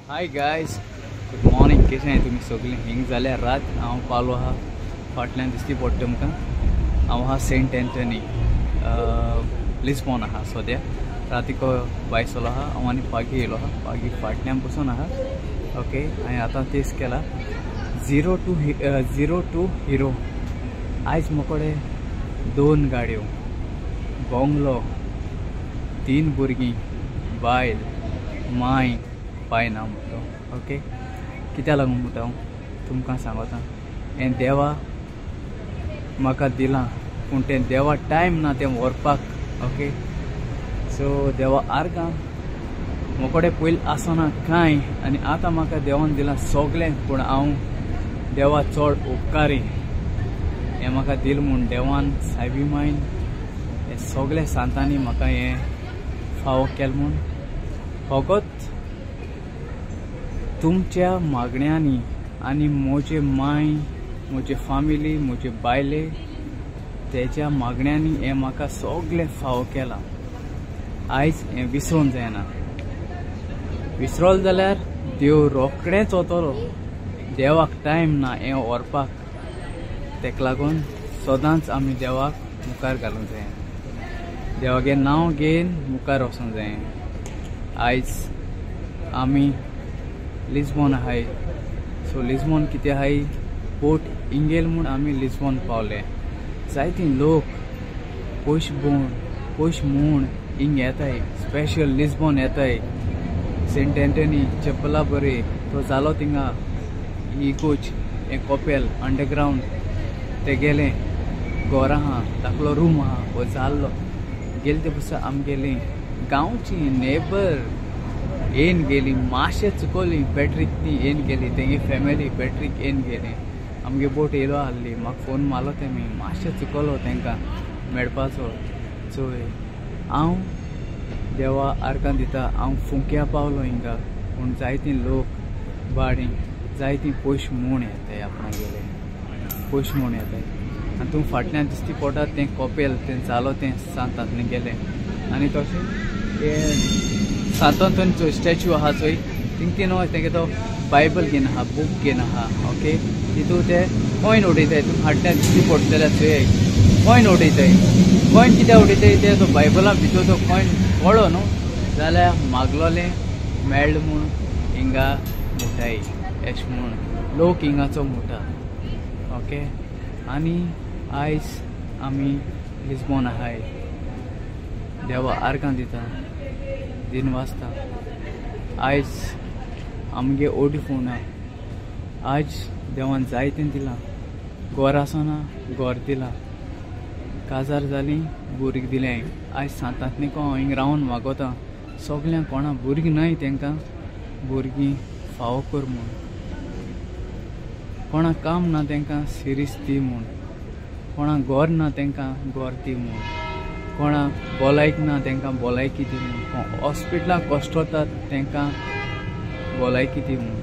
Hi guys, good morning. कशें तुमी सगळीं? हिंग जाल्यार रात हांव पावलो आहा. फाटल्यान दिसती पडटा तुमकां. हांव आहा सेंट एंटनी लिस्बॉन आहा सद्या. रातीको भायर सरलो आहा हांव आनी पागी येयलो आहा. पागी फाटल्यान बसून आहा. ओके, हांवें आतां तेज केला झिरो टू हिरो. आयज म्हजे कडेन 2 गाडयो, बंगलो, 3 भुरगीं, बायल, माय, पाय ना म्हणटा. ओके, कित्याक लागून म्हणटा हांव तुमकां सांगता. हें देवा म्हाका दिलां, पूण तें देवा टायम ना तें व्हरपाक. ओके, सो देवा आर्गां म्हजे कडेन पयलीं आसना कांय, आनी आतां म्हाका देवान दिलां सगळें, पूण हांव देवा चड उपकारी. हें म्हाका दिल म्हूण देवान, सायबी मायन, हें सगळें सांतांनी म्हाका हें फावो केलें म्हूण. फकत तुमच्या मागण्यांनी आनी म्हजे माय, म्हजे फामिली, म्हजे बायले तेच्या मागण्यांनी हें म्हाका सगळें फावो केलां. आयज हें विसरोंक जायना. विसरलो जाल्यार देव रोखडेंच वतलो. देवाक टायम ना हें व्हरपाक. तेका लागून सदांच आमी देवाक मुखार घालूंक जाय. देवागे नांव घेवन मुखार वचूंक जाय. आयज आमी लिस्बॉन आहाय. सो लिस्बॉन कितें आहाय, पोर्ट इंगेल म्हूण आमी लिस्बॉन पावले. जायती लोक पयशे भोवन पयशे म्हूण हिंग येताय, स्पेशल लिस्बॉन येताय. सेंट एंटनी चपला बरी तो जालो थिंगा इकोच हें कपेल अंडरग्रावंड ते गेलें घर आहा, धाकलो रूम आहा, हो जाल्लो. गेले ते पसून आमगेली गांवची नेबर येन गेली, मातशें चुकोली पॅट्रीक, ती येन गेली, तेंगे फॅमिली पॅट्रीक येन गेली. आमगे बोट येयलो आहली, म्हाका फोन मारलो तेमी, मातशें चुकलो तेंकां मेळपाचो. चोय हांव देवा आर्गां दिता. हांव फुंक्या पावलो हिंगा, पूण जायती लोक बाडी जायती पयशे म्हूण येताय, आपणागेले पयशे म्हूण येताय. आनी तूं फाटल्यान दिसती पडटा तें कपेल तें जालो तें सांतांतलें गेलें. आनी तशें तें सांतांतोन स्टॅच्यू आहा चोय, थिंग ती न्हू तेंगे तो बायबल घेवन आहा, बूक घेवन आहा. ओके, तितू ते कॉयन उडयताय. तूं फाटल्यान दिसती पडटले चोय, कॉयन उडयताय. कॉयन कित्याक उडयताय ते तो बायबला भितर तो कॉयन पडलो न्हू जाल्यार मागलोलें मेळ्ळें म्हूण हिंगा मुठाय एश म्हूण लोक हिंगाचो मुठा. ओके, आनी आयज आमी लिस्बॉन आहाय. देवा आर्गां दिता, दिन वाचता. आयज आमगे ओडी फोन आयज देवान जायतें दिलां. गोर आसना गोर दिलां, काजार जालीं भुरगीं दिलें. आयज सांतांतनी हांव हिंग रावन मागोता सगल्यांक, कोणा भुरगीं न्हय तेंकां भुरगीं फावो कर म्हूण, कोणाक काम ना तेंकां सिरीस दी म्हूण, कोणाक गोर ना तेंकां गोर दी म्हूण, कोणाक भलायकी ना तेंकां भलायकी दी म्हूण, हॉस्पिटलां कश्ट वतात तेंकां भलायकी दी म्हूण.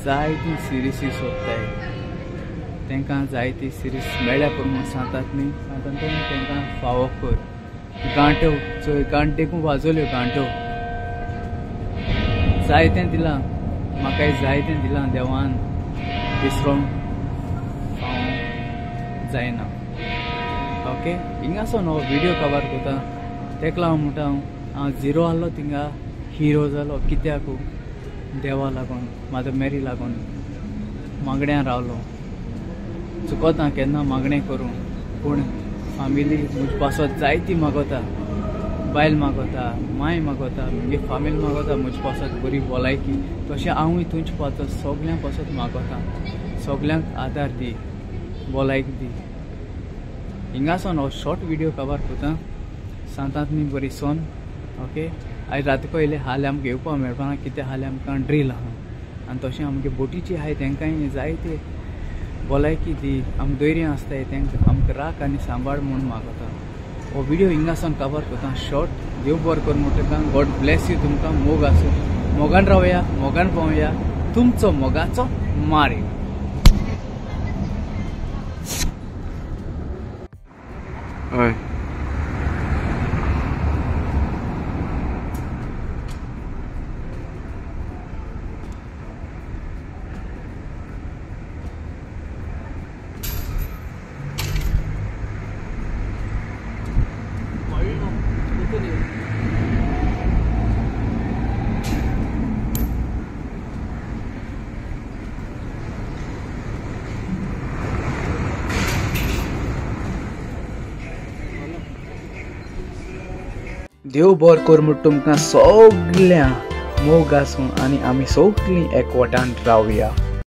जायती सिरिसी सोदताय तेंकां, जायती सिरीस मेळ्ळ्या पूण म्हूण सांतात न्ही, सांतांत तेंकां फावो कर. गांठो चोय, गांठेकूय वाजोवल्यो गांठो. जायतें दिलां म्हाकाय, जायतें दिलां देवान, विसरोंक हांव जायना. ओके, हिंगासोन हो व्हिडियो कवर करता. तेका लागून म्हणटा हांव झिरो आहलो थिंगा हिरो जालो. कित्याक? देवा लागून, मादर मेरी लागून मागण्यां रावलो. चुकता केन्ना मागणें करूं, पूण फामिली म्हजे पासत जायती मागोता. बायल मागोता, माय मागोता, म्हगे फामिली मागोता म्हजे पासत बरी भलायकी. तशें हांवूय तुमचे पासत सगल्यां पासत मागोता. सगल्यांक आदार दी, भलायकी दी. हिंगासोन हो शॉर्ट व्हिडियो कवर करता. सांतांतनी बरी सोन. ओके, आयज रातको येयले हाल्यां आमकां येवपाक मेळपाना, कित्याक हाल्यां आमकां ड्रील आहा. आनी तशें आमगे बोटीची आहाय तेंकांय जायते भलायकी दी. आमकां धैर्य आसताय तेंकां आमकां राख आनी सांबाळ म्हूण मागता. हो व्हिडियो हिंगासान कवर करता शॉर्ट. देव बरो कर म्हणटा. गॉड ब्लेस you. तुमकां मोग आसूं, मोगान रावया, मोगान पावया. तुमचो मोगाचो मार्यो. हय. देव बरो कर म्हूण तुमकां सगळ्यां मोग आसूं आनी आमी सगळीं एकवटान रावया.